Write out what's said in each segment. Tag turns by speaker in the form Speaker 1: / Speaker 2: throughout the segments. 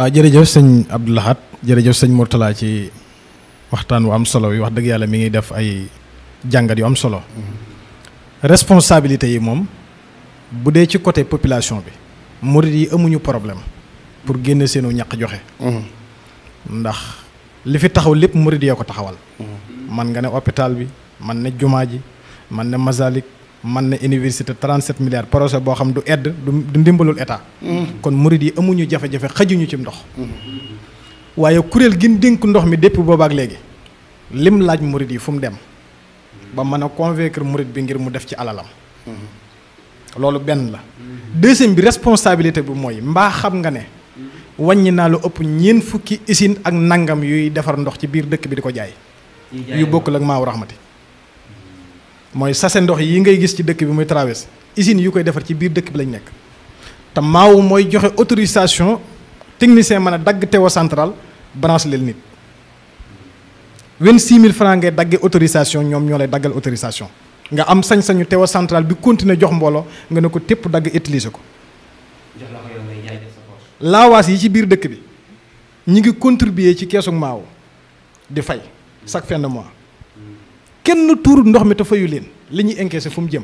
Speaker 1: jërëjëf sëñ Abdou Lahad jërëjëf sëñ Mourtala ci waxtaan wu am solo yi wax dëgg yàlla mi ngi def ay jàngat yu am solo responsabilité yi moom bu dee ci côté population bi murid yi amuñu problème pour génne seenu ñaq joxe ndax li fi taxaw lépp murid yee ko taxawal man nga ne hôpital bi man ne jumaa ji man ne Masalik man ne université 37 milliards projet boo xam du aide du ndimbalul état kon murid yi amuñu jafe-jafe xajuñu ci ndox waaye kuréel gi dénk ndox mi depuis boobaak léegi lim laaj murid yi fu mu dem ba mën a convaincre murid bi ngir mu def ci alalam loolu benn la deuxième bi responsabilité bi mooy mbaa xam nga ne wàññi naa lu ëpp ñeent fukki usine ak nangam yuy defar ndox ci biir dëkk bi di ko jaay yu bokkul ak Maawu Rahmati mooy sase ndox yi ngay gis ci dëkk bi muy traversé usines yu koy defar ci biir dëkk bi lañ nekk te Maawu mooy joxe autorisation technicien mën a dagg teewa central branche leen nit 26 000 francs ngay daggee autorisation ñoom ñoo lay daggal autorisation nga am sañ-sañu teewa central bi continuer jox mbooloo nga ne ko tépp dagg utiliser ko laawaas yi ci biir dëkk bi ñi ngi contribuer ci keesu Maawu di fay chaque fin de mois kenn tuur ndox mi te fayu leen li ñuy encaissé fu mu jëm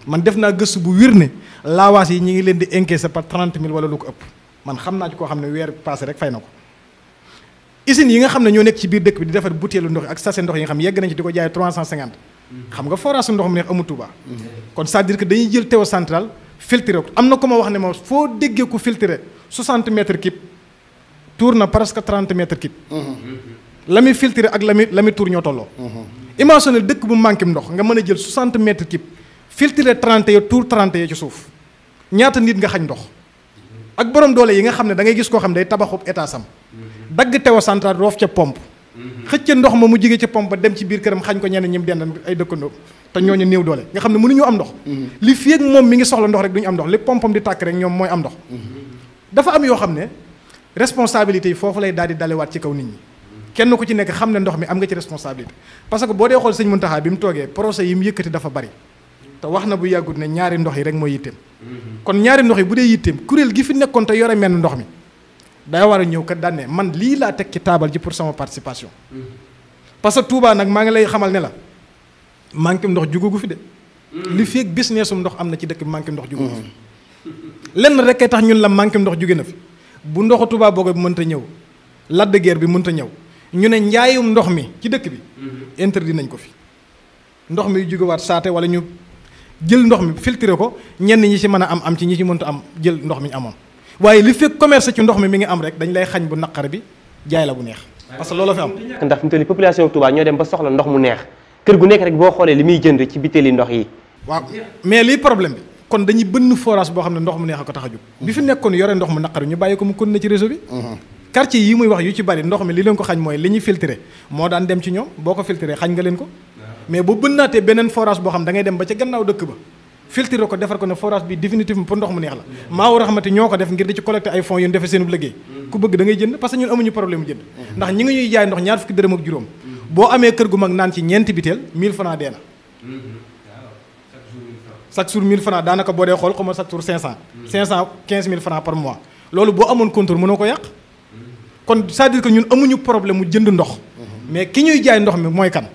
Speaker 1: man def naa gëstu bu wér ne laawaas yi ñi ngi leen di encaissé par 30 000 wala lu ko ëpp man xam naa ci koo xam ne weer passé rek fay na ko usines yi nga xam ne ñoo nekk ci biir dëkk bi di defar butéelu ndox ak sachet ndox yi nga xam yegg nañ ci di ko jaay 350 xam nga forage ndox mu neex amul Touba kon c'est-à-dire que dañuy jël teew central filtré ko am na ko ma wax ne ma foo déggee ko filtré 60 mètres cube tuur na presque 30 mètres cube la muy filtré ak la muy tuur ñoo tolloo imagine dëkk bu manqué ndox nga mën a jël 60 mètres cube filtré 30 ya tuur 30 ya ci suuf ñaata nit nga xañ ndox ak borom doole yi nga xam ne da ngay gis koo xam ne day tabaxub état sam dagg teewa central roof ca pompe xëcc ndox ma mu jige ca pompe ba dem ci biir këram xañ ko ñenn ñi mu dend ay dëkkandoo te ñooñu néew doole nga xam ne mënuñu am ndox li fi ak moom mi ngi soxla ndox rek duñu am ndox li pompam di tàkk rek ñoom mooy am ndox dafa am yoo xam ne responsabilité yi foofu lay daal di dalewaat ci kaw nit ñi kenn ku ci nekk xam ne ndox mi am nga ci responsabilité parce que boo dee xool sëñ Muntaxa bi mu toogee procès yi mu yëkkati dafa bari te wax na bu yàggut ne ñaari ndox yi rek mooy yitteem kon ñaari ndox yi bu dee yitteem kuréel gi fi nekkoon te yore menn ndox mi day war a ñëw kat daan ne man lii laa teg ci taabal ji pour sama participation parce que Touba nag maa ngi lay xamal ne la manqué ndox jugugu fi de li feeg businessum ndox am na ci dëkk bi manqué ndox jugugu fi lenn rek kay tax ñun la manqué ndox jóge na fi bu ndoxu Touba boogo bi mënta ñëw Lac de Guiers bi mënta ñëw ñu ne njaayum ndox mi ci dëkk bi interdit nañ ko fi ndox mi jógewaat saate wala ñu jël ndox mi filtré ko ñenn ñi ci mën a am ci ñi ci mënta am jël ndox mi ñu amoon waaye li fekk commerce ci ndox mi mi ngi am rek dañ lay xañ bu naqar bi jaay la bu neex parce que loolu fi am
Speaker 2: ndax fi mu toll nii population Touba ñoo dem ba soxla ndox mu neex kër gu nekk rek boo xoolee li muy jënd ci bitéeli ndox yi
Speaker 1: waaw mais lii problème bi kon dañuy bënn forage boo xam ne ndox mu neex a ko tax a jóg bi fi nekkoon yore ndox mu naqar ñu bàyyi ko mu continuer ci réseau bi quartier yi muy wax yu ci bari ndox mi li leen ko xañ mooy li ñuy filtré moo daan dem ci ñoom boo ko filtré xañ nga leen ko mais bu bënnaatee beneen forage boo xam da ngay dem ba ca gannaaw dëkk ba filtré ko defar ko ne forage bi définitivement pour ndox mu neex la Maawu Rahmati ñoo ko def ngir di ci collecté ay fonds yu ñu defee seen liggéey ku bëgg da ngay jënd parce que ñun amuñu problème mu jënd ndax ñi ngi ñuy jaay ndox ñaar fukki dërëm ak juróom boo amee kër gu mag naan ci ñeenti biteel 1000 francs dee na chaque jour 1000 francs daanaka boo dee xool xaw ma chaque jour 515 000 francs par mois loolu boo amoon contour mënoo ko yàq kon c'est-à-dire que ñun amuñu problème mu jënd ndox mais ki ñuy jaay ndox mi mooy kan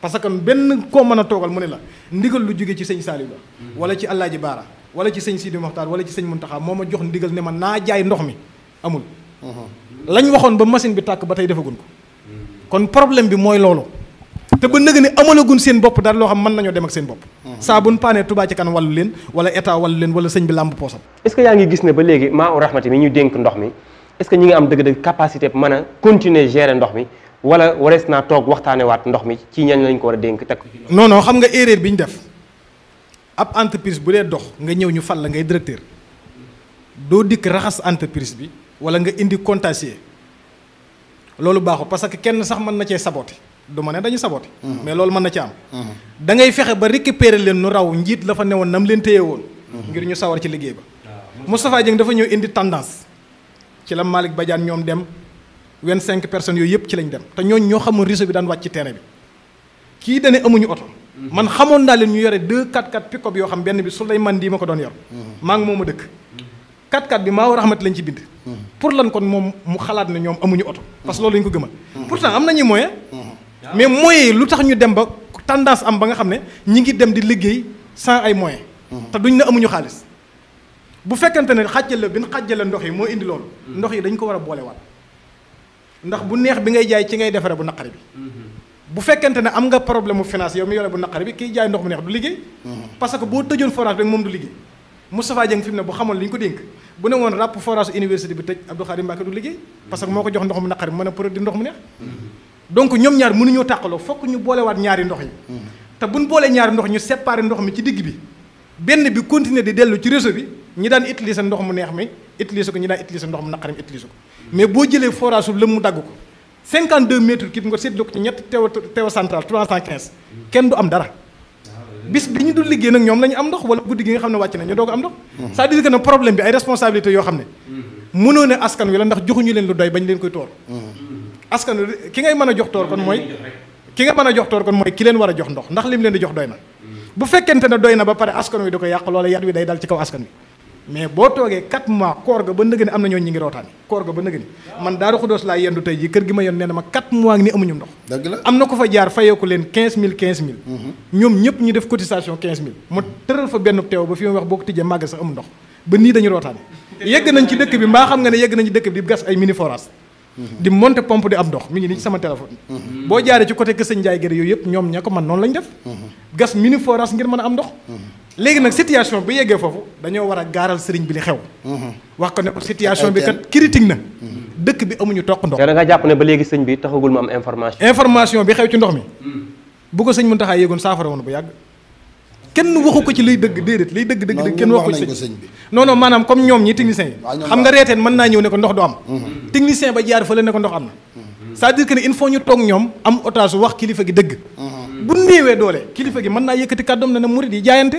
Speaker 1: parce que benn koo mën a toogal mu ne la ndigal lu jóge ci sëñ Saliou Ba wala ci Alaaji Baara wala ci sëñ Sidi Moxtaar wala ci sëñ Muntaxa moo ma jox ndigal ne ma naa jaay ndox mi amul lañ waxoon ba machine bi tàkk ba tey defagun ko kon problème bi mooy loolu te ba nëga ne amalagun seen bopp daal loo xam mën nañoo dem ak seen bopp saa buñ paanee Touba ci kanam wàllu leen wala état wàllu leen wala sëñ bi làmb poosam
Speaker 2: est-ce que yaa ngi gis ne ba léegi Maawu Rahmati mi ñu dénk ndox mi est-ce que ñi ngi am dëgg-dëgg capacité mën a continuer gérer ndox mi wala warees naa toog waxtaane waat ndox mi ci ñañ lañ ko war a dénk teg
Speaker 1: non non xam nga erreur bi ñu def ab entreprise bu dee dox nga ñëw ñu fal la ngay directeur doo dikk raxas entreprise bi wala nga indi comptasier loolu baaxul parce que kenn sax mën na cee saboté du ma ne dañu saboté mais loolu mën na ci am da ngay fexe ba récupérer leen nu raw njiit la fa newoon nam leen téye woon ngir ñu sawar ci liggéey ba Moustapha Dieng dafa ñëw indi tendance ci la Malick Badiane ñoom dem 25 personnes yooyu yëpp ci lañ dem te ñooñu ñoo xamoon réseau bi daan wàcc ci terrain bi kii dane amuñu oto man xamoon naa leen ñu yore 2 4x4 pick-up yoo xam benn bi Souleymane di ma ko doon yor maa ngi moom a dëkk 4x4 bi Maawu Rahmat lañ ci bind. pour lan kon moom mu xalaat ne ñoom amuñu oto. parce que loolu lañ ko gëmal. pourtant am nañu moyen. mais moyens yi lu tax ñu dem ba tendance am ba nga xam ne ñi ngi dem di liggéey sans ay moyens. te duñ ne amuñu xaalis. bu fekkente ne xàjjale bi ñu xàjjale ndox yi moo indi loolu. ndox yi dañ ko war a boolewaat. ndax bu neex bi ngay jaay ci ngay defaree bu naqari bi. bu fekkente ne am nga problème mu finance yow mi yore bu naqari bi kiy jaay ndox mu neex du liggéey. parce que boo tëjoon forage rek moom du liggéey. Moustapha Dieng fi mu ne bu xamoon li ñu ko dénk bu ne woon ràpp forage université bi tëj Abdou Khadim Mbacké du liggéey. parce que moo ko jox ndox mu naqari bi mën a produire ndox mu neex. donc ñoom ñaar mënuñoo tàqaloo fokk ñu boolewaat ñaari ndox yi. te buñ boolee ñaari ndox ñu séparé ndox mi ci digg bi benn bi continuer di dellu ci réseau bi ñi daan utiliser ndox mu neex mi utiliser ko ñi daan utiliser ndox mu naqari mi utiliser ko mais boo jëlee forage su lëm mu dagg ko 52 mètres cube nga séddale ko ci ñetti teewa central 315 kenn du am dara bis bi ñu dul liggéey nag ñoom la ñu am ndox wala guddi gi nga xam ne wàcc na ñu doog am ndox c'est-à-dire que ne problème bi ay responsabilités yoo xam ne mënoo ne askan wi la ndax joxuñu leen lu doy bañ leen koy toor askan wi ki ngay mën a jox toor kon mooy ki leen war a jox ndox ndax lim leen di jox doy na bu fekkente ne doy na ba pare askan wi da ko yàq loola yat wi day dal ci kaw askan wi mais boo toogee 4 mois koor ga ba nëgëni am na ñooñu ñi ngi rootaani koor ga ba nëgëni man Daaru Xudoos laa yendu tey ji kër gi ma yoon nee na ma 4 mois ni amuñu ndox
Speaker 3: dëgg la
Speaker 1: am na ko fa jaar fayeeku leen 15000 ñoom ñëpp ñu def cotisation 15000 mu tëral fa benn teew ba fi ma wax boo ko tijjee màgg sax amul ndox ba nii dañu rootaani yegg nañ ci dëkk bi mbaa xam nga ne yegg nañ ci dëkk bi di gas ay mini forage di monter pompe di am ndox mi ngi nii ci sama téléphone boo jaaree ci côté Kër Sëñ Njaay gërë yooyu yëpp ñoom ña ko man noonu lañ def gas mini forage ngir mën a am ndox léegi nag situation bi yeggee foofu dañoo war a gaaral sëriñ bi li xew wax ko ne ko situation bi kat critique na dëkk bi amuñu toq ndox
Speaker 2: da nga jàpp ne ba léegi sëñ bi taxagul mu am information
Speaker 1: bi xew ci ndox mi bu ko sëñ Muntaxa yéegoon saafara woon bu yàgg kenn waxu ko ci liy dëgg déedéet liy dëgg kenn waxu ko ci sëñ bi non maanaam comme ñoom ñi techniciens yi xam nga reeteen mën naa ñëw ne ko ndox du am technicien ba jaar fële ne ko ndox am na c'est-à-dire que ne il faut ñu toog ñoom am otage wax kilifa gi dëgg bu néewee doole kilifa gi mën naa yëkkati kàddoom ne na murid yi jaayante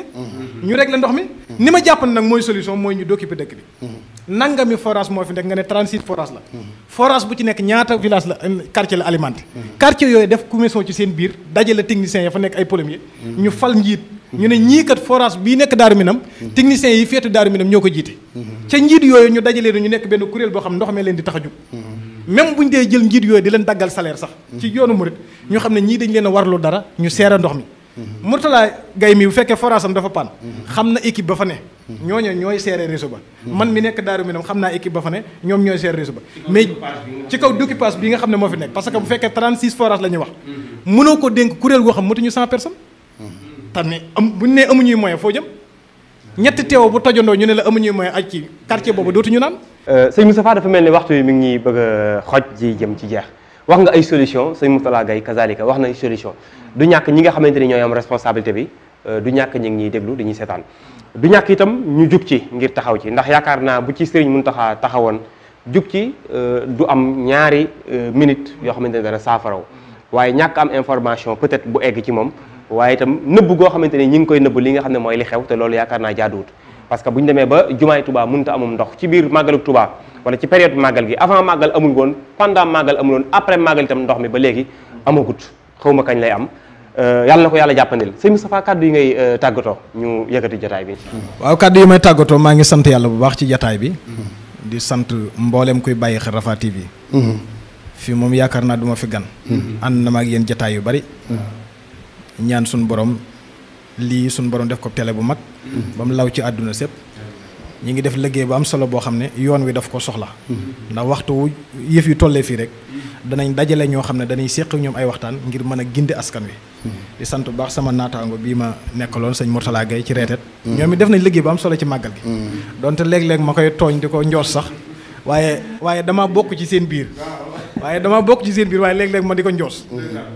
Speaker 1: ñu régler ndox mi ni ma jàpp nag mooy solution mooy ñu doccuper dëkk bi nangami forage moo fi nekk nga ne 36 forage la forage bu ci nekk ñaata village la quartier la alimenté quartier yooyu def commission ci seen biir dajale techniciens ya fa nekk ay plombier ñu fal njiit ñu ne ñii kat forage bii nekk Daaru Minam techniciens yi féetu Daaru Minam ñoo ko jiite ca njiit yooyu ñu dajalee ñu nekk benn kuréel boo xam ndox mee leen di tax a jóg même bu ñu dee jël njiit yooyu di leen daggal salaire sax ci yoonu murit ñu xam ne ñii dañ leen a warlu dara ñu seere ndox mi Mourtala Gaye mi bu fekkee forage am dafa pan xam na équipe ba fa ne ñooñu ñooy seere réseau ba man mi nekk Daaru Minam xam naa équipe ba fa ne ñoom ñooy seere réseau ba mais ci kaw d'occupage bi nga xam ne moo fi nekk parce que bu fekkee 36 forage la ñuy wax mënoo ko dénk kuréel goo xam matuñu 100 personnes tamit buñ nee amuñuy moyen foo jëm ñetti teew bu tojandoo ñu ne la amuñuy moyen aj ci quartier boobu dootuñu naan
Speaker 2: sëñ Moustapha dafa mel ni waxtu yi mi ngi ñuy bëgg a xoj ji jëm ci jeex wax nga ay solution sëñ Mourtala Gaye kazalika wax na ay solution du ñàkk ñi nga xamante ni ñooy am responsabilité bi du ñàkk ñi ngi ñuy déglu dañuy seetaan du ñàkk itam ñu jug ci ngir taxaw ci ndax yaakaar naa bu ci Sëriñ Muntaxa taxawoon jug ci du am ñaari minute yoo xamante ne dana saafaraw waaye ñàkk am information peut-être bu egg ci moom waaye itam nëbb goo xamante ni ñi ngi koy nëbb li nga xam ne mooy li xew te loolu yaakaar naa jaaduwut parce que bu ñu demee ba jumaay Touba mënut a amum ndox ci biir màggalu Touba wala ci période màggal gi avant màggal amul woon pendant màggal amul woon après màggal itam ndox mi ba léegi amagut xawma kañ lay am yàlla na ko yàlla jàppandil sëñ Moustapha kàddu yi ngay tàggatoo ñu yëkkati jataay bi.
Speaker 1: waaw kàddu yi may tàggatoo maa ngi sant yàlla bu baax ci jataay bi di sant mboolem kuy bàyyi xel Rafah TV fii moom yaakaar naa du ma fi gan ànd na ma ak yéen jataay yu bari ñaan suñu borom lii suñu borom def ko télé bu mag ba mu law ci àdduna sépp ñi ngi def liggéey bu am solo boo xam ne yoon wi daf ko soxla ndax waxtu wu yëf yu tollee fii rek danañ dajale ñoo xam ne danañ séq ñoom ay waxtaan ngir mën a gindi askan wi di sant bu baax sama naataango bii ma nekkaloon sëñ Mourtala Gaye ci reetet ñoom it def nañ liggéey bu am solo ci màggal gi donte léeg-léeg ma koy tooñ di ko njoos sax waaye dama bokk ci seen biir waaye léeg-léeg ma di ko njoos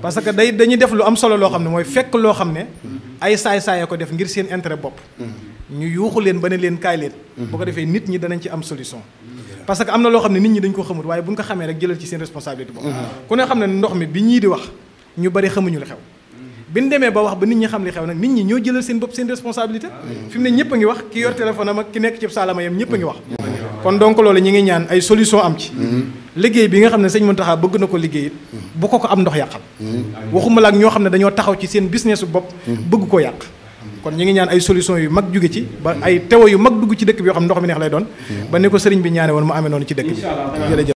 Speaker 1: parce que dañuy def lu am solo loo xam ne mooy fekk loo xam ne ay saay-saaya ko def ngir seen intérêt bopp ñu yuuxu leen ba ne leen kaay leen bu ko defee nit ñi danañ ci am solution parce que am na loo xam ne nit ñi dañ ko xamut waaye buñ ko xamee rek jëlal ci seen responsabilité bopp ku ne xam ne ndox mi bi ñii di wax ñu bari xamuñu li xew bi ñu demee ba wax ba nit ñi xam li xew nag nit ñi ñoo jëlal seen bopp seen responsabilité fi mu ne ñëpp a ngi wax ki yor téléphone am ak ki nekk ci saalama yam ñëpp a ngi wax kon donc loolu ñi ngi ñaan ay solution am ci liggéey bi nga xam ne sëñ Mountakha bëgg na ko liggéey it bu ko am ndox yàqal waxuma la ak ñoo xam ne dañoo taxaw ci seen business bu bopp bëgg koo yàq kon ñi ngi ñaan ay solution yu mag jóge ci ba ay tewo yu mag dugg ci dëkk bi yoo xam ndox mi neex lay doon ba ni ko sëriñ bi ñaane woon mu amee noonu ci dëkk bi jërëjëf